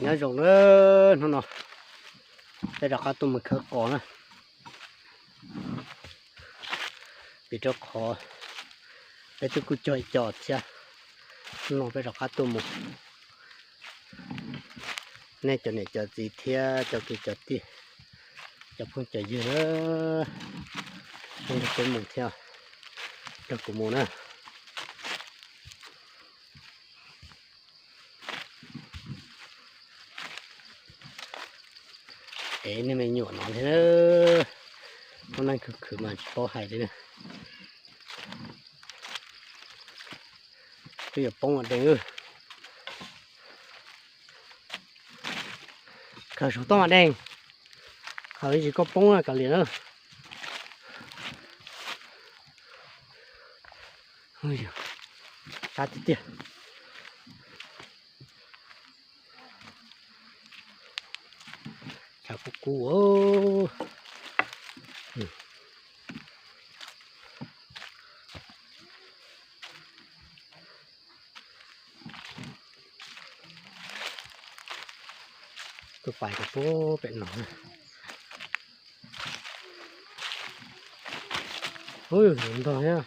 Nyob zoo na, hnub no peb rov qab tuaj mus khawb qos na, vim rau qhov peb twb kuj cog ib co thiab. Hnub no peb rov qab tuaj mus, nej cov niam cov txiv thiab cov kwv cov tij, cov phooj cov ywg na, nej nrog peb mus thiab, nrog kuv mus na. Es nej me nyuam no thiab, muaj neeg khwv khwv mas tsis paub hais li na. Twb yuav poob mas dees, khaws saum toj mas dees, khaws ib tsis koj poob kav liam na. Sab tiag tiag. Tshav kub kub. Tuaj pais rau puag pem no. Ub, ntog thiab.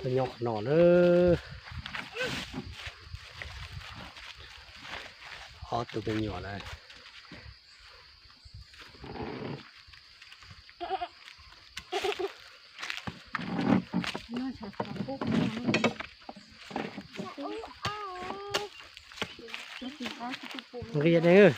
Tuaj nyob qhov no na. Ob tug me nyuam na. Nqis dees.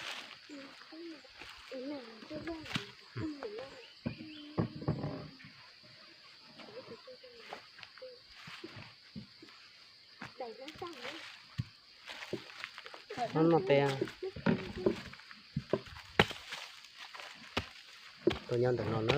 Noj noj tes. Tuaj nyob ntawm no na.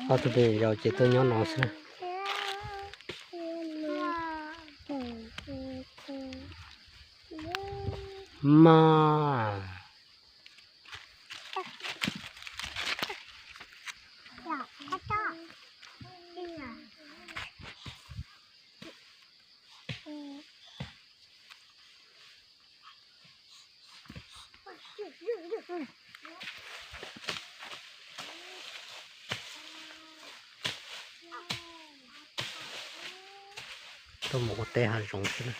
Ob tug pem zaum ces tuaj nyob no xwb. Mas tuaj mus ua teb hav zoov xwb na.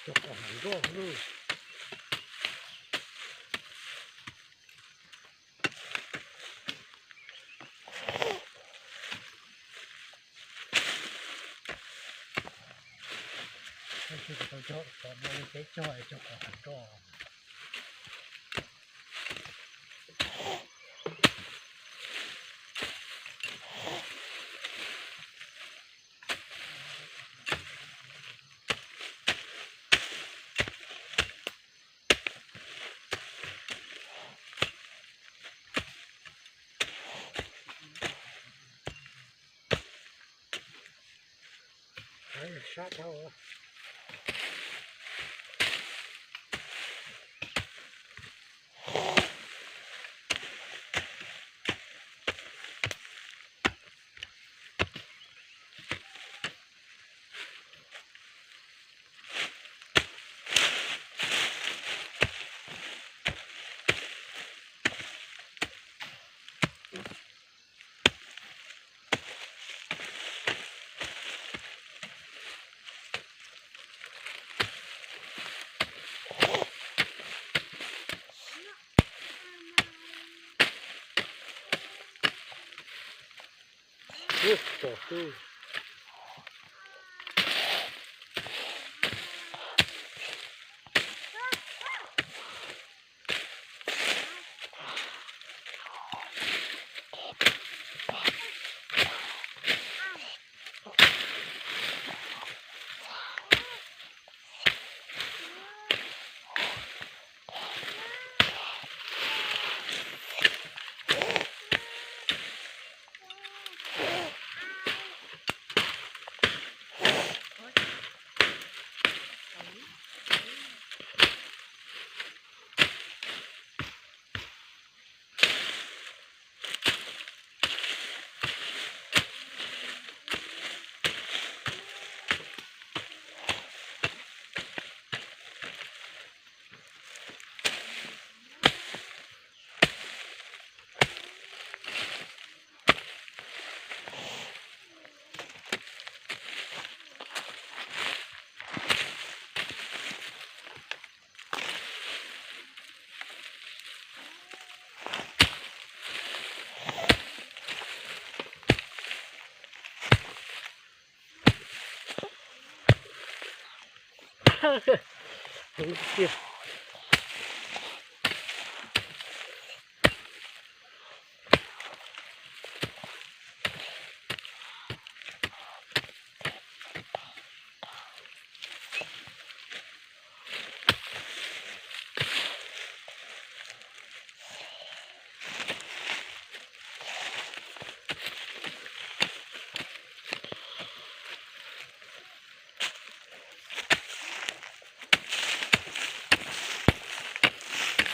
Cov qos hav nroj lub. Tsis tau cog, cov no li peb cog es cog qos hav nroj. Sab dhau. Ub, pom xwb.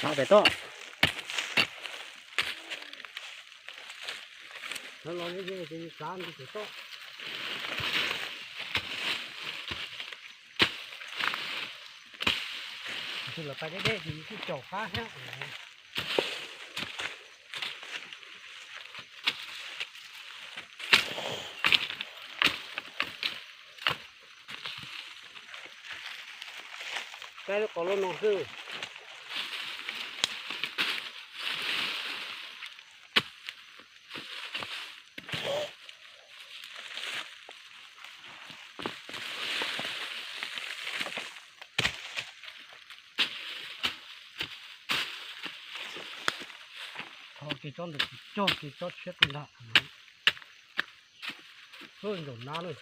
Sab pem toj. Sab los ces sab pem toj. Tus los pais deb deb ces yus kuj caum qab thiab. Kaib lub qos loj no xwb. Tho kiag tsob ntawd, cog kiag tsob tshiab qis ntag. Ub, ncaum nab lawm.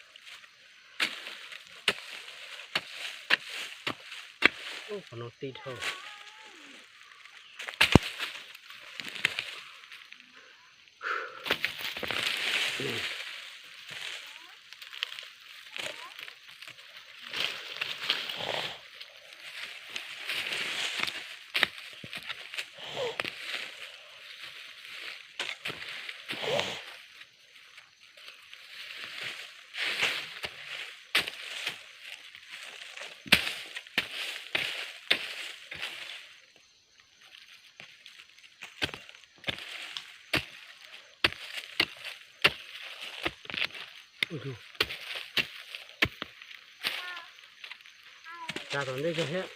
Ub, qhov no tij dhau. Tsa tom ntej tso thiab.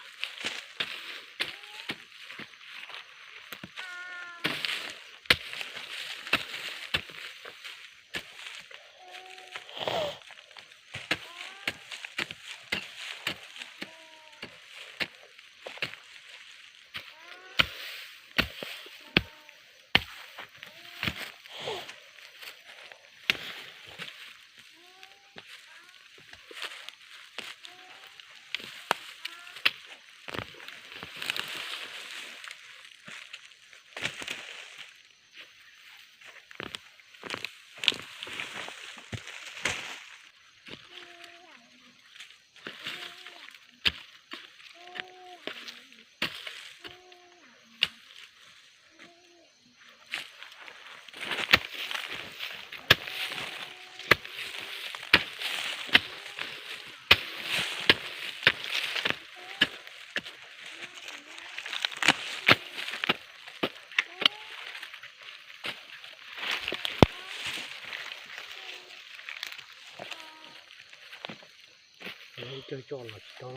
Cog coj los tsis tau.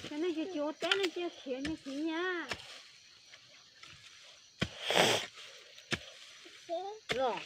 Cov nej tsis ua teb nej cia khiav cia khiav nya. Los.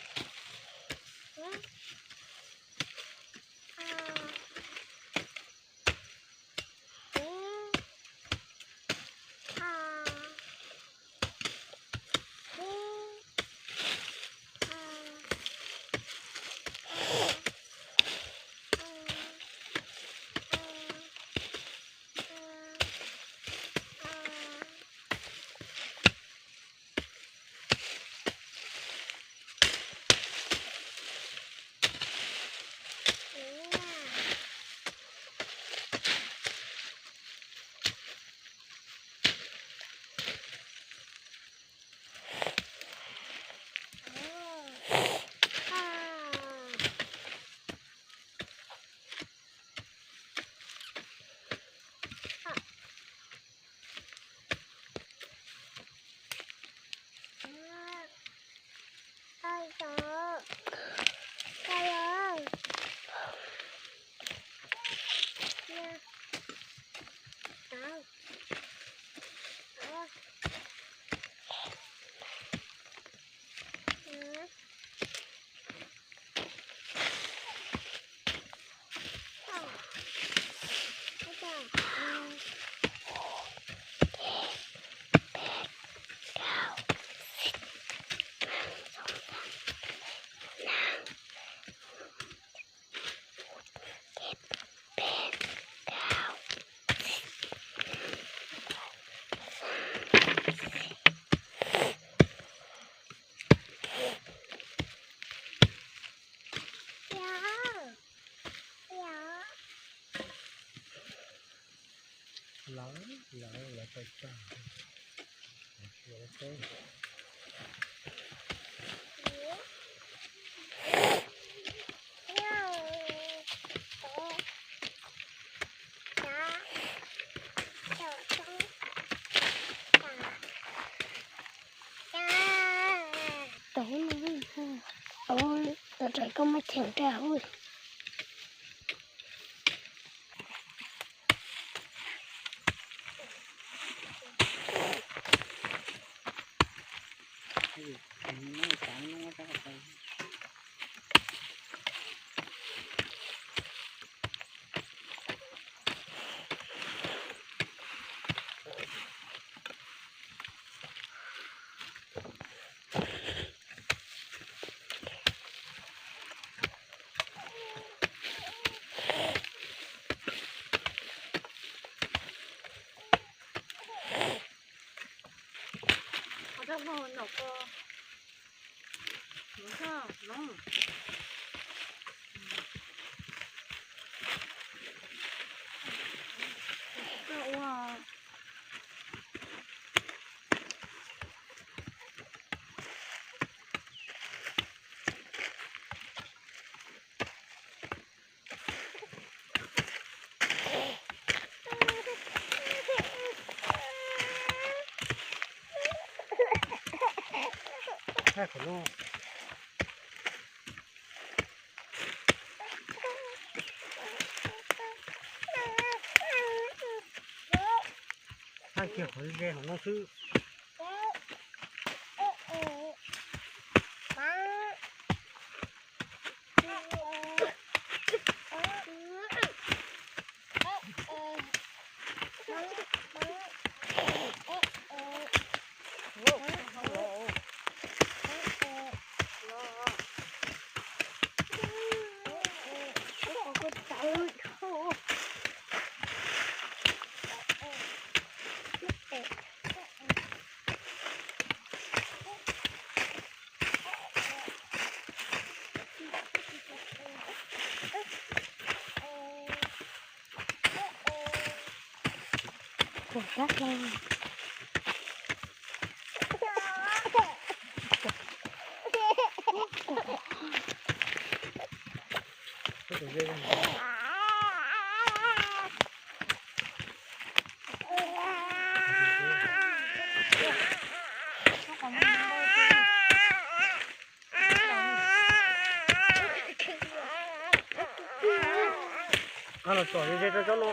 Lawv, lawv, lawv tau tag. Tau no, tau rais koj muab cheem rau hauv. Qhov no. Thaj kiag qhov ze qhov no xwb. Los tsom ze ze rau tsob no.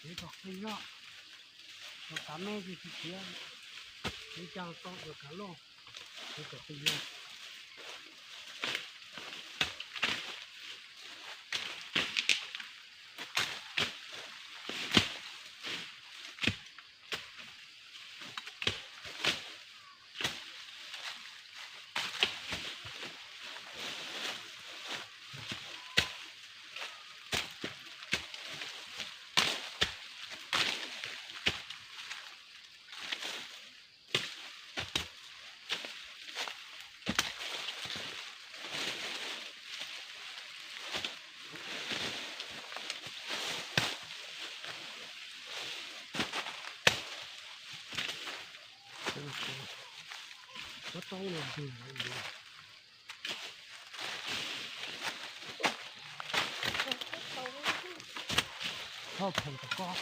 Kev kom qis loj, rau kav me tsis tsis tiav, kev cog tau rau kav loj, kev kom qis loj. Thauj pheem kom koj.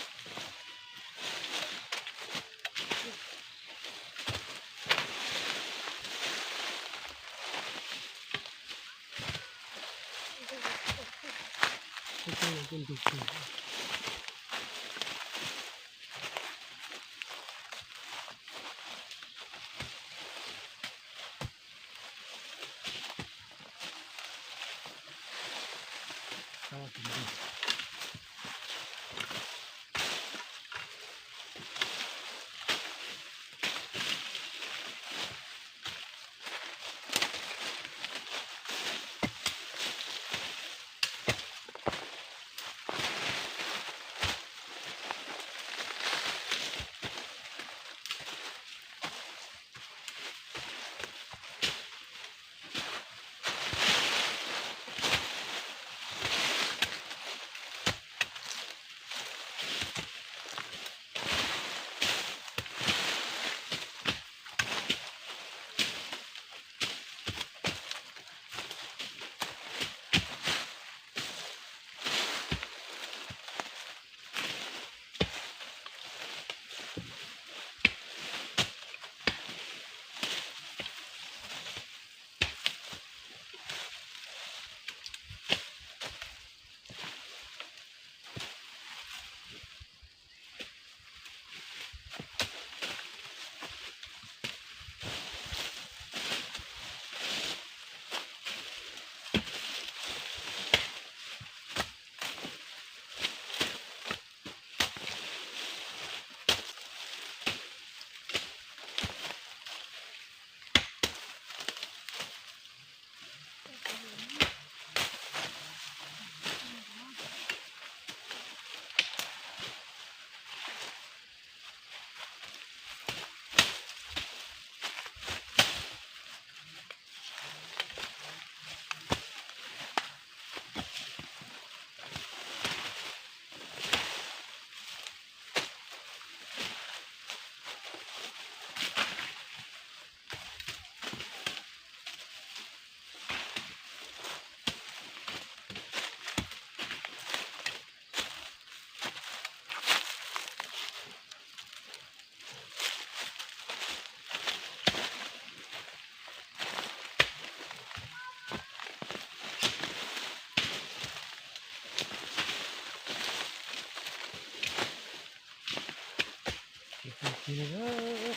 Tus ci li,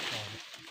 qos.